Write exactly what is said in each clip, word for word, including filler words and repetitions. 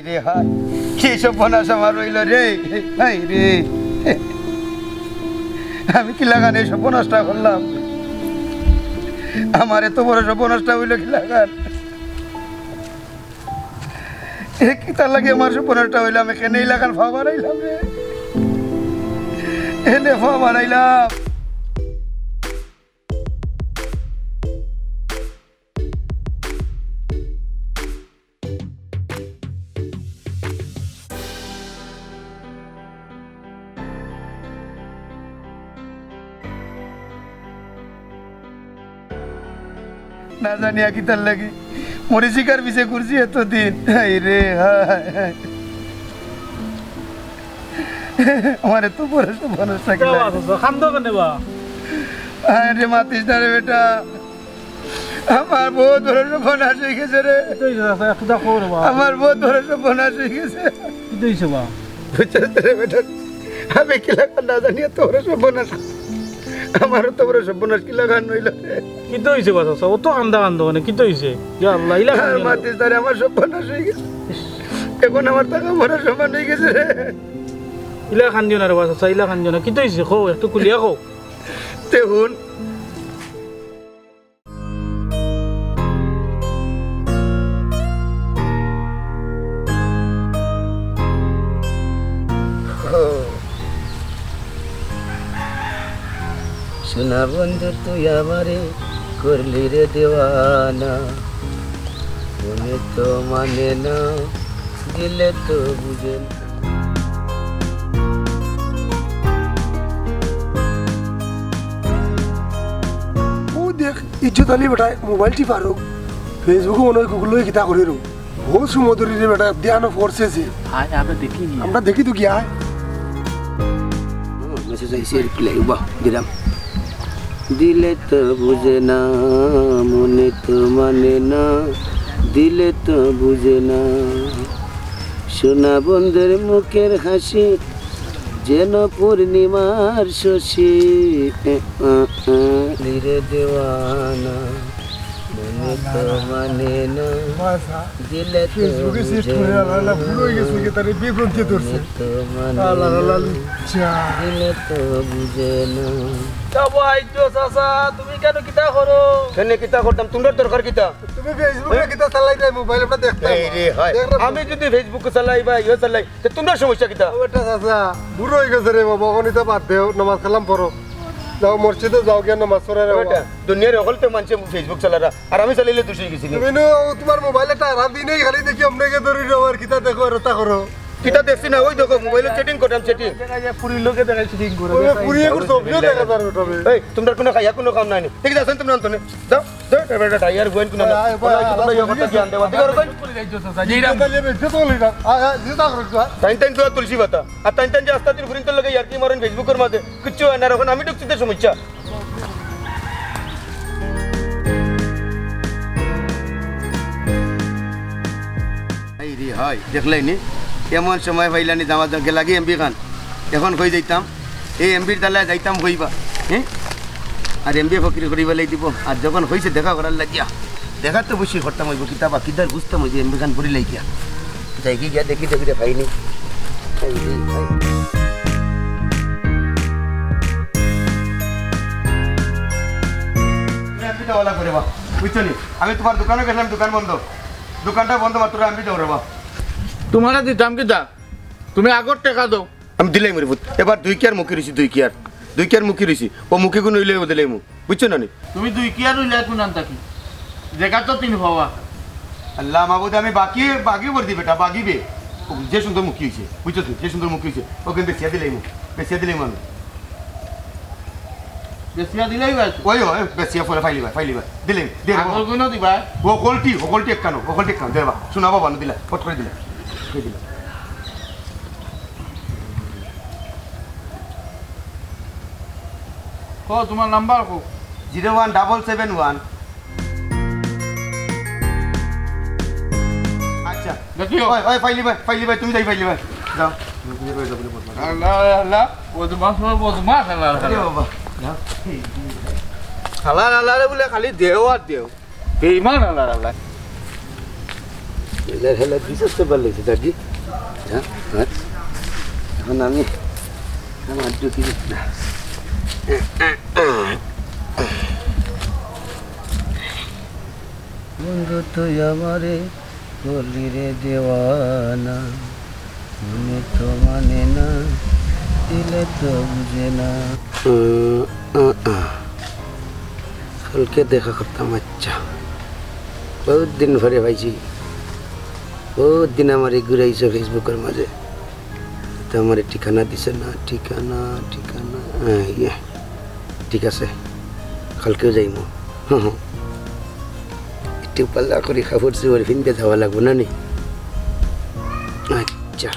রে হায়, কি সর্বনাশ আমার অইলো রে, হায় রে। আমি কিলাখান এই সর্বনাশটা করলাম? আমার এত বড় সর্বনাশটা অইলো কিলাখান? এ কিতার লাগি আমার সর্বনাশটা অইলো? আমি কেনে ইলাখান ফাও বাড়াইলাম রে, এনে ফাও বাড়াইলাম। না জানিয়া কিতার লাগি মরিচিকার পিছে ঘুরছি এতদিন। হায় রে হায়। আমার এত বড় সর্বনাশটা কিলা? কান্দো কেনে বা? আরে মাতিস না রে বেটা, আমার বহুত বড় সর্বনাশ অই গেছে রে। কিতা অইছে চাচা? একটু দেখো রে বা। আমার বহুত বড় সর্বনাশ অই গেছে। কিতা অইছে বা? বুঝছস তো রে বেটা, আমি কিলাখান না জানি এত বড় সর্বনাশ। আমার এত বড় সর্বনাশ কিলাখান অইলো রে? কিতা অইছে বা চাচা? অত কান্দা কান্দো কেনে? কিতা অইছে? ইয়া আল্লাহ, ইলা আর কান্দিও না। মাতিস না রে, আমার সর্বনাশ অই গেছে। এখন আমার থাকা মরার সমান অই গেছে রে। ইলা কান্দিও না রে বা চাচা, ইলা কান্দিও না। কিতা অইছে? কও, একটু খুলিয়া কও। তে হুন। সোনা বন্ধু তুই আমারে করলি রে দেওয়ানা, মনে তো মানে না, দিলে তো বুঝে না। ও দেখ, ইজ্জত আলী বেটায় মোবাইল টিপারো, Facebook-ও মনে হয় Google-ও কিতা করিরো। বহুত সময় ধরি রে বেটা, ধ্যানও পড়ছে যে। আয়, আমরা দেখি গিয়া। আমরা দেখি তো গিয়া, আয়। হুম, মেসেজ আইছে, রিপ্লাই, বাহ, দিলাম। দিলে তো বুঝে না, মনে তো মানে না, দিলে তো বুঝে না। সোনা বন্ধের মুখের হাসি, যেন পূর্ণিমার শশী। এ, আ, আ। দিলে দেওয়ানা, মনে তো মানে না। দিলে তো Facebook-এ সেট বুঝে করে না। আল্লাহ, আল্লাহ, ভুল অই গেছে, কি তারে বিভ্রান্তি ধরছে। মনে তো মানে আল্লাহ, আল্লাহ, না। লুচ্চা। দিলে তো বুঝে না। তা ভাই তো চাচা, তুমি কেনে কিতা করো? কেনে কিতা করতাম? তুমরার দরকার কিতা? তুমি Facebook-এ হ্যাঁ? কিতা চালাইতায় মোবাইল, আমরা দেখতাম। এই রে, হায়। দেখলাম। আমি যদি Facebook চালাই বা ইয়ে চালাই, তে তুমরার সমস্যা কিতা? ও বেটা চাচা, বুড়া অই গেছে রে বাবা, অখন ইতা বাদ দেও, নামাজ কালাম পড়ো। যাও মসজিদো যাও গিয়া নামাজ পড়ো রে বাবা। বেটা, দুনিয়ার হকলতে মানষে Facebook চালারা, আর আমি চালাইলে দুষ অই গেছে নি? তুমি নু, তুমার মোবাইল একটা হারা দিনেই খালি দেখি অমনেকে ধরি রে, আর কিতা দেখো আর ওতা করো। কিতা দেখছি না, ওই দেখো মোবাইলো chatting করতাম, chatting। দেখা যায় ফুরির লগে দেখা chatting করে। ওই ফুরি এগুর ছবিও দেখা যার ওটা বে। এই, তুমরার কুনু খাইয়া কুনু কাম নাই নি। ঠিক আছে, তুমরা আনতো নে। যাও। ধুর, এবার একটা ডাইয়ার গুয়েন কুনা না। আয়, আয়, তোমরা আয়, তোমরা ইয়ে আয়, কথা জ্ঞান দেওয়া। দিগর কই? তাইন তাইন দুয়া তুলসী পাতা। আর তাইন তাইন যে আস্তা দিন ফুরিন্তর লগে ইয়ার্কি মারইন Facebook-র মাঝে। কিচ্ছু অয় না, অখন আমি ঢুকছি তে সমস্যা। এই রে হয়, দেখলায় নি? এমন সময় পাইলানি জামা গেলাগি এমবি খান। অখন কই যাইতাম? এই এমবির দালায় যাইতাম কইবা, হ্যাঁ? আর এমবি ফকির করি বেলাই দিব। আর যখন কইছে দেখা করার লাগিয়া, দেখা তো অবশ্যই করতাম অইব, কিতা বা কিদার বুঝতাম অইব, এমবি খান পড়ি লাগিয়া। যাইগি গিয়া দেখি, দেখি রে, পাইনি। এই, এই, এই। এমবিটা ওলা করে বা, বুঝছো নি? আমি তুমার দোকানো গেছিলাম, দোকান বন্ধ। দোকানটা বন্ধ মাত্র, এমবিটা ওরে বা। তুমারে দিতাম কিতা? তুমি আগর টেকা দেও। আমি দিলাইমু রে পুত। এবার দুই কিয়ার মুখী রইছি, দুই কিয়ার। দুই কিয়ার মুখী রইছি। অউ মুখীগুন অইলে অউ দিলাইমু। বুঝছো না নি? তুমি দুই কিয়ার অইলে কুনান থাকি? জাগা তো তিন পাওয়া। আল্লাহ মাবুদ, আমি বাকি, বাকি ভর দি বেটা, বাকি বে। অউ যে সুন্দর মুখী অইছে, বুঝছো তুই? যে সুন্দর মুখী অইছে, অগুন বেচিয়া দিলাইমু। বেচিয়া দিলাইমু আমি। বেচিয়া দিলাইবায়? ওই, ওই, বেচিয়া পরে ফাইলিবায়, ফাইলিবায়। দিলাইমু, দে রে বাবা। আগর গুনও দিবায়? হকলটি, হকলটি একখানো, হকলটি একখানো। দে বাবা, সোনা বাবা, না দিলা, ফট করি দিলা। দে দিলা। কও, তুমার নাম্বার কও। Zero one double seven one। আচ্ছা। দেখিও। ওই, ওই, ফাইলিবায়, ফাইলিবায়, তুমি যাই ফাইলিবায়। যাও। আল্লাহ, আল্লাহ, বদমাশ, বদমাশ, আল্লাহ, আল্লাহ। আরে বাবা, যাও। আল্লাহ, আল্লাহ রে বুলে খালি দেও আর দেও। বেইমান আল্লাহ, আল্লাহ। হেলা হেলা দিছস তো ভালা লাগছে দাদি। হ্যাঁ, হ্যাঁ। এখন আমি আমার ঢুকি না। বন্ধু তুই আমারে করলি রে দেওয়ানা, মনে তো মানে না, দিলে তো বুঝে না। উম, উম, উম। কালকে দেখা করতাম, আচ্ছা। বহুত দিন পরে পাইছি। বহুত দিন আমারে ঘুরাইছে Facebook-র মাঝে। তো আমারে ঠিকানা দিছে না, ঠিকানা, ঠিকানা। হ্যাঁ, ইয়ে। ঠিক আছে, কালকেউ যাইমু। একটু পাল্লা করি কাপড় চোপড় পিন্দিয়া যাওয়া লাগবো না নি? আচ্ছা।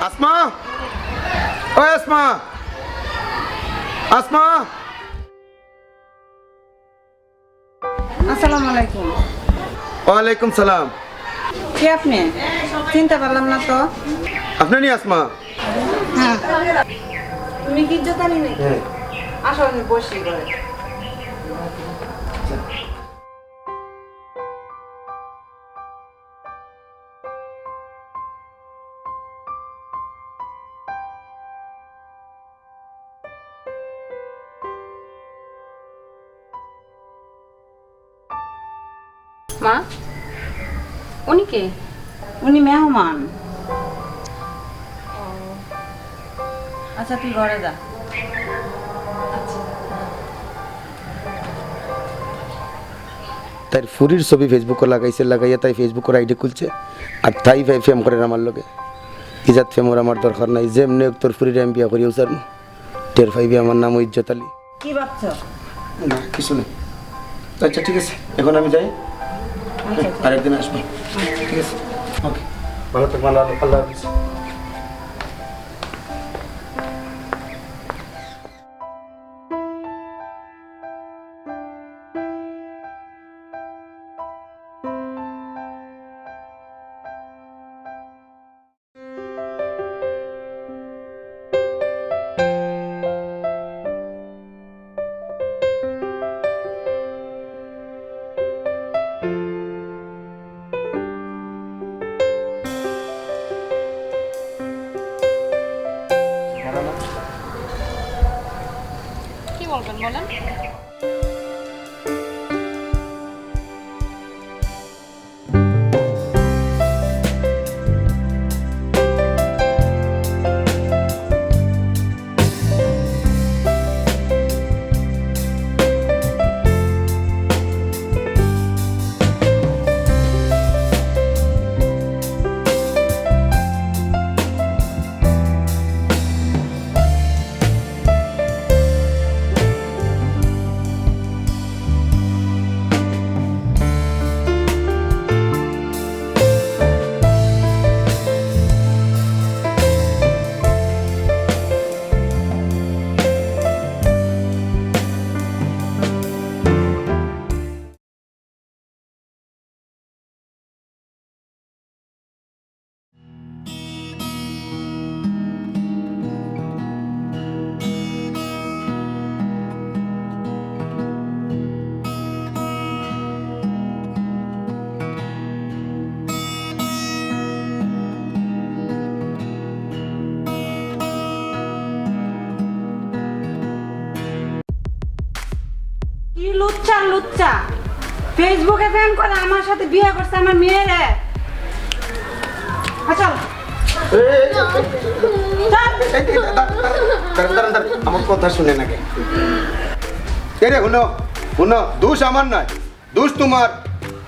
আসমা, ওই আসমা, আসমা। আসসালামু আলাইকুম। ওয়ালাইকুম সালাম। কে আপনি? চিনতে পারলাম না তো। আপনি নি আসমা? হ্যাঁ। তুমি কি ইজ্জত আলী নাকি? হ্যাঁ। আসো, আমি বসি ঘরে। মা, উনি কে? উনি মেহমান। আচ্ছা, তুই ঘরে যা। তাইর ফুরির ছবি Facebook-ও লাগাইছে, লাগাইয়া তাই Facebook-র ID খুলছে, আর তাই ভাই প্রেম করের আমার লগে। ইজাত প্রেমর আমার দরকার নাই, যেমনে হোক তোর ফুরিরে আমি বিয়া করিয়াউ ছাড়মু। টের পাইবি আমার নামও ইজ্জত আলী। কি ভাবছো? না, কিছু না। আচ্ছা, ঠিক আছে, এখন আমি যাই। আচ্ছা, আচ্ছা। আরেকদিন আসবো। ঠিক আছে, ওকে, ভালো থাকবেন, আল্লাহ, আল্লাহ হাফিজ। কি বলবেন বলেন? কি লুচ্চা লুচ্চা, Facebook-এ প্রেম করে আমার সাথে বিয়ে করছে আমার মেয়েরে। আচ্ছা। এই, এই, এই, এই, এই, এই, এই, দাঁড়া, দাঁড়া, দাঁড়া, দাঁড়া, দাঁড়া, আমার কথা শুনে নাকি? এরে, হুনো, হুনো, দোষ আমার নয়, দোষ তোমার।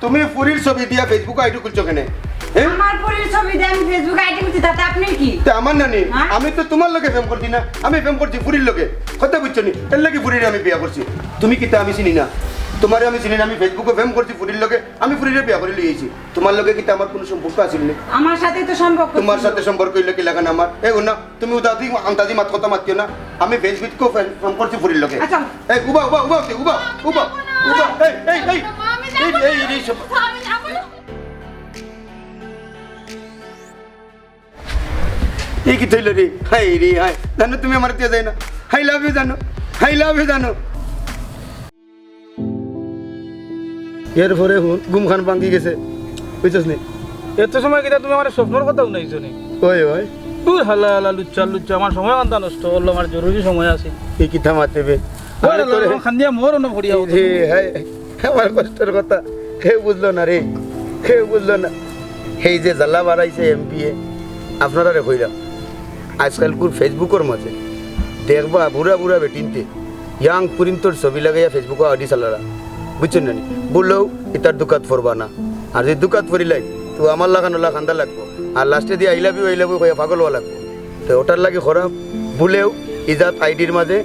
তুমি ফুরির ছবি দিয়া Facebook ID খুলছো কেনে? হ্যাঁ? আমার ফুরির ছবি দিয়া আমি Facebook ID খুলছি, তাতে আপনার কি? তে আমার নানি, হ্যাঁ? আমি তো তোমার লগে প্রেম করছি না, আমি প্রেম করছি ফুরির লগে। কথা বুঝছো নি? এর লাগি ফুরিরে আমি বিয়া করছি। তুমি কিতা আমি চিনি না? তোমারে আমি চিনি না, আমি Facebook-ও প্রেম করছি ফুরির লগে, আমি ফুরিরে বিয়া করি লই আইছি। তোমার লগে কিতা আমার কুনু সম্পর্ক আছিল নি? আমার সাথেই তো সম্পর্ক তোমার ছিল। সাথে সম্পর্ক অইলো কিলাখান আমার? এ, হুনো, তুমি উদাউদি আন্তাজি মাত কথা মাতিও না। আমি Facebook-ও প্রেম, প্রেম করছি ফুরির লগে। আচ্ছা। এই, উবা, উবা, উবা, উবা, উবা, উবা। এই, এই, এই, এই, এই, এই, সব। এই কিতা অইলো রে? হায় রে, হায়। জানো, তুমি আমার দিয়া যায় না। I love you জানো। I love you জানো। এরপরে হুন, ঘুমখান ভাঙ্গি গেছে। বুঝছস নি? এত সময় কিতা তুমি আমার স্বপ্নর কথা হুনাইছো নি? ওই, ওই। দূর হালা হালা লুচ্চা লুচ্চা, আমার সময় আন্দা নষ্ট করলো, আমার জরুরি সময় আছে। এই কিতা মাতে বে? ওই আরে হালা তোরে হালা, খান্দিয়া মোর অন্য ভরিয়া এই হতো। রে, হায়, আমার কষ্টর কথা। কেউ বুঝলো না রে, কেউ বুঝলো না। এই যে জ্বালা বাড়াইছে এমপিয়ে, আপনারারে কইলাম, আজকাল কুর Facebook-অর মাঝে দেখবা বুড়া বুড়া বেটিন্তে young ফুরিন্তর ছবি লাগাইয়া Facebook-ও ID চালারা, বুঝছইন না নি? বুললেও ইতার দুকাত পড়বা না, আর যদি দুকাত পড়িলাই তো আমার লাখান ওলা কান্দা লাগবো, আর last-এ দিয়া I love you, I love you কইয়া পাগল অওয়া লাগবো। তো ওটার লাগি খারাপ, বুললেও ইজাত ID-র মাঝে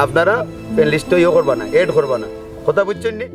আপনারা friend list-ও ইয়ে করবা না, add করবা না, কথা বুঝছইন নি?